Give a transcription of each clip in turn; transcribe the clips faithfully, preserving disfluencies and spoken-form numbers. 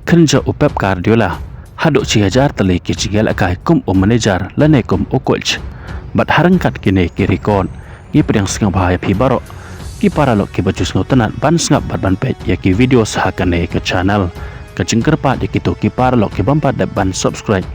khynjoh u Pep Guardiola haduh shi hajar tylli ki jingïalehkai kum u manager lane kum u coach. Bad ha ryngkat kine ki record, ngi pdiang sngewbha ïa phi baroh ki paralok kiba ju sngewtynnat ban sngap bad ban peit ïa ki videos ha kane ka channel. Ka jingkyrpad ïa kito ki paralok ki bym pat dep ban subscribe,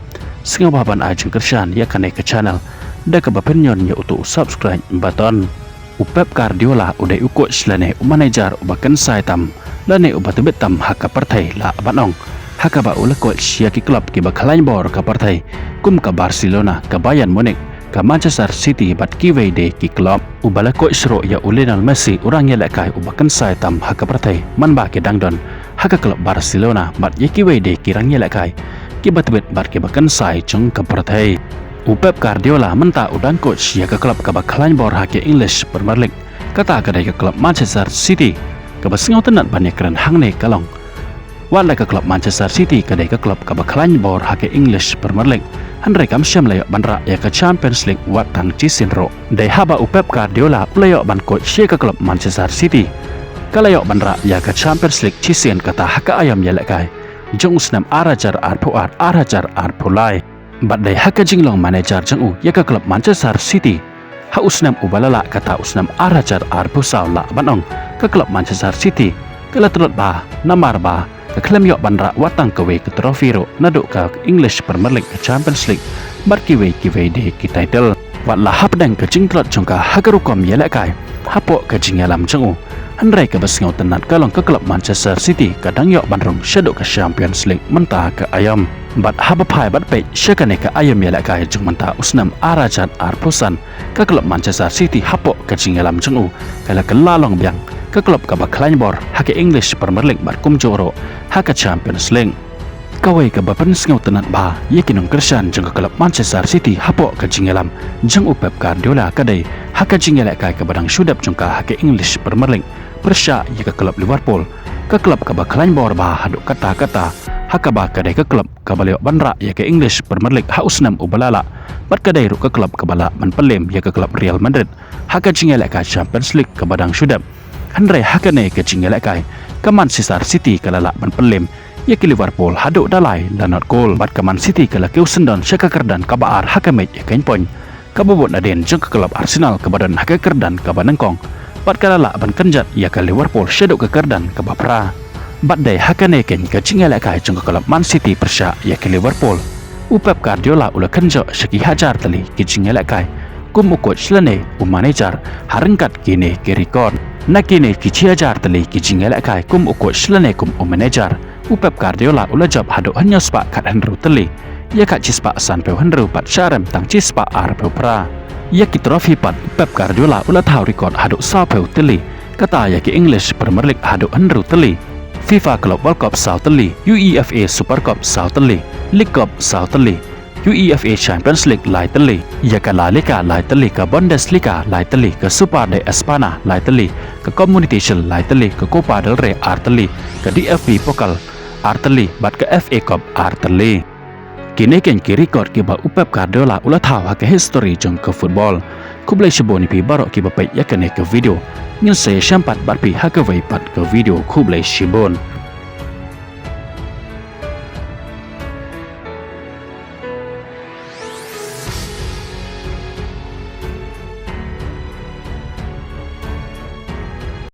sngewbha ban ai jingkyrshan ïa kane ka channel da kaba pynïon ïa uto u subscribe button. U Pep Guardiola u dei u coach lane u manager uba kynsai tam lane uba tbit tam ha ka pyrthei lah ban ong, ha kaba u la coach ïa ki club kiba khlaiñ bor ka pyrthei kum ka Barcelona, ka Bayern Munich, ka Manchester City bad kiwei de ki club. Uba la coach ruh ïa u Lionel Messi, u rangïalehkai uba kynsai tam ha ka pyrthei, man ba ki dang don ha ka club Barcelona, bad ïa kiwei de ki rangïalehkai kiba tbit bad kiba kynsai jong ka pyrthei. U Pep Guardiola mynta u dang coach ïa ka club kaba khlaiñ bor ha ka English Premier League, kata ka dei ka club Manchester City, kaba sngewtynnat ban ïakren hangne ka long, wat la ka club Manchester City ka dei ka club kaba khlaiñ bor ha ka English Premier League, hynrei kam shym la ïoh ban rah ïa ka Champions League wat tang shisien ruh. Dei haba u Pep Guardiola u la ïoh ban coach ïa ka club Manchester City, ka la ïoh ban rah ïa ka Champions League shisien, kata ha ka aïom ïalehkai jong u snem ar hajar arphew ar, ar hajar arphew lai. Bad dei ha ka jinglong manager jong u ïa ka club Manchester City ha u snem uba la lah, kata u snem ar hajar arphew saw lah ban ong, ka club Manchester City ka la tlot bha namar ba ka khlem ïoh ban rah wat tang kawei ka trophy ruh, naduh ka English Premier League, ka Champions League bad kiwei kiwei de ki title. Wat la hapdeng ka jingtlot jong ka ha ka rukom ïalehkai hapoh ka jingïalam jong u, hynrei kaba sngewtynnat ka long ka club Manchester City ka dang ïoh ban rung shaduh ka Champions League mynta ka aïom. Bad haba phai bad peit sha kane ka aïom ïalehkai jong mynta u snem ar hajar arphew san, ka club Manchester City hapoh ka jingïalam jong u ka la kylla long biang ka club kaba khlaiñ bor ha ka English Premier League bad kumjuh ruh ha ka Champions League. Kawei kaba pynsngewtynnat bha ïa ki nongkyrshan jong ka club Manchester City hapoh ka jingïalam jong u Pep Guardiola ka dei ha ka jingïalehkai kaba dang shu dep jong ka ha ka English Premier League pyrshah ïa ka club Liverpool, ka club kaba khlaiñ bor bha haduh katta katta, ha kaba ka dei ka club kaba la ïoh ban rah ïa ka English Premier League ha u snem uba la lah, bad ka dei ruh ka club kaba lah ban pynlem ïa ka club Real Madrid ha ka jingïalehkai Champions League kaba dang shu dep. Hynrei ha kane ka jingïalehkai, ka Manchester City ka la lah ban pynlem ïa ka Liverpool haduh da lai la nod gol, bad ka Man City ka la kiew syndon sha ka kyrdan kaba ar ha ka mej ïakynpoiñ, kaba bud nadien jong ka club Arsenal kaba don ha ka kyrdan kaba nyngkong, bad ka la lah ban kynjat ïa ka Liverpool shaduh ka kyrdan kaba phra. Bad dei ha kane keiñ ka jingïalehkai jong ka club Man City pyrshah ïa ka Liverpool, u Pep Guardiola u la kynjoh sha ki hajar tylli ki jingïalehkai kum u coach lane u manager ha ryngkat kine ki record. Na kine ki shi hajar tylli ki jingïalehkai kum u coach lane kum u manager, u Pep Guardiola u la jop haduh hynñiew spah khathynriew tylli, ïa ka shispah sanphew hynriew pat sha rem tang shispah arphew phra. Ïa ki trophy pat, Pep Guardiola u la thaw record haduh sawphew tylli, kata ïa ki English Premier League haduh hynriew tylli, FIFA Club World Cup saw tylli, UEFA Super Cup saw tylli, League Cup saw tylli, UEFA Champions League lai tylli, ïa ka La Liga lai tylli, ka Bundesliga lai tylli, ka Super de España lai tylli, ka Community Shield lai tylli, ka Copa del Rey ar tylli, ka D F B Pokal ar tylli, bad ka F A Cup ar tylli. Kine keiñ ki record kiba u Pep Guardiola u la thaw ha ka history jong ka football. Khublei shibun ïa phi baroh kiba peit ïa kane ka video. Ngin sa ïashem pat bad phi ha kawei pat ka video. Khublei shibun.